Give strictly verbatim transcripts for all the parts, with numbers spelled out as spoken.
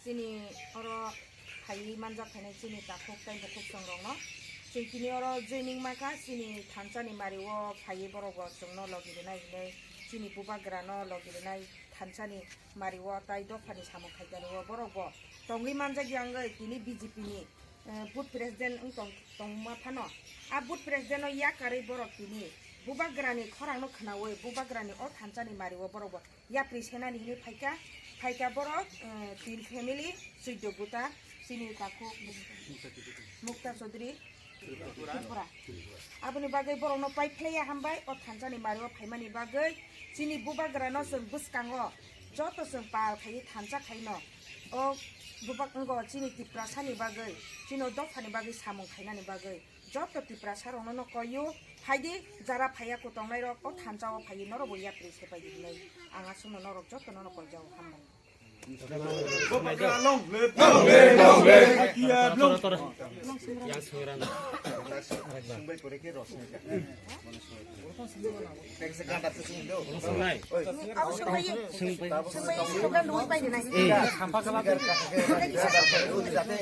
Chini oro phaiwi manjak phainai chini takhuk tei bukhuk chwng rokno. Chwng tini oro joining makha chini thansa ni mari o phaiwi borok bo chwngno logi rwnai hinwi chini bubagra no logi rwnai thansa ni mari o tai dopha ni samung khaijani o borok bo tongwi manjak ya wngwi tini B J P ni, eh, booth president wng tong, tongma phano. A booth president no yakarwi borok tini bubagra ni khorang no khwnawi bubagra ni o thansa ni mari o borok bo yapri senani hinwi phaikha, phaikha borok, eh, tin family, suido buta, chini takhuk Mukta Chaudhary, Tripura. Aboni bagwi borokno pai phlaiya hambai, o thansani mario phaimani bagwi, chini bubagrano chwng bwskango, joto chwng pal khaiwi thansa khaino, o bubak wngo chini Tiprasani bagwi, chini o dophani bagwi samung khainani bagwi. Joto Tiprasa rokno no koiyo, phaidi jara phaiya kutongnai rok o thansa o phaiwi norok bo yapri sepai di hinwi ang aswkno norok joto no koijao hambai. Abo swngbai, swngbai, swngbai, swngbai, nui pai de nai.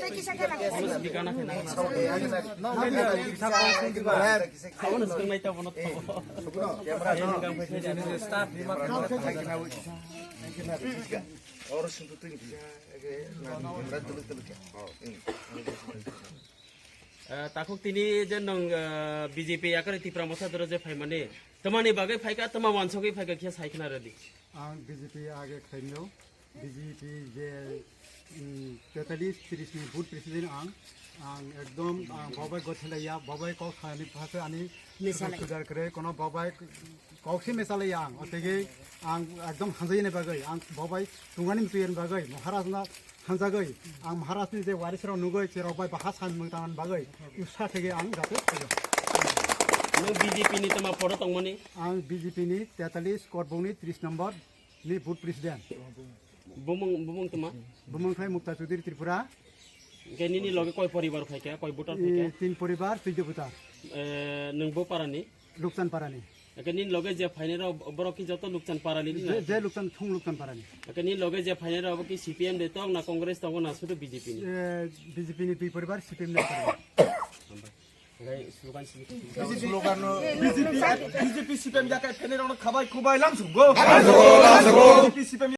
Tei kisa, tei kisa gana. Abo no swngbai ta bono. Staff ni ma. Oro swngtwi twi ni kisa, ege, na, na, tuluk, tuluk ya. Eh, takhuk tini je nwng, eh, B J P yakarwi Tipra Motha doro je phaimani, tamani bagwi phaikha, tama wansogwi phaikha khe sai khna rwdi. Ang B J P age khlaimio, B J P je, mm, tetalis tris ni booth president ang, ang ekdom, ang bobai gothelaiya, bobai kok thani phase ani Mesalai. Sudar kre, kono bobai kok se mesalaiya ang, otege ang ekdom hanjayani bagwi, ang bobai tungani mtuyani bagwi, Maharaj na hanjagwi, ang Maharaj ni je waris rok nugwi, cherok bai baha san mung tangan bagwi, usa thege ang jate thaiyo. Nwng B J P ni tama photo tongmani? Ang B J P ni tetalis Korbong ni tris number ni booth president. Bumung, bumung tama? Bumung khai Mukta Chaudhary Tripura. Hingke nini loge koi poribar phaikha, koi voter phaikha? Eh, tin poribar, tuijo voter. Eh, nwng bo parani? Lukchan parani. Eke nini loge je phainai rok, borok ki joto Lukchan parani ni? Je, je Lukchan, thung Lukchan parani. Eke nini loge je phainai rok, bo ki C P M de tong na Congress tongo na sudu B J P ni? Eh, B J P ni twi poribar, C P M ni poribar. Hambai. Ngai slogan sini. Slogan no. B J P, B J P C P M yakai phainai rok no khabai khubai lamsukgo. Lamsukgo, lamsukgo. B J P C P M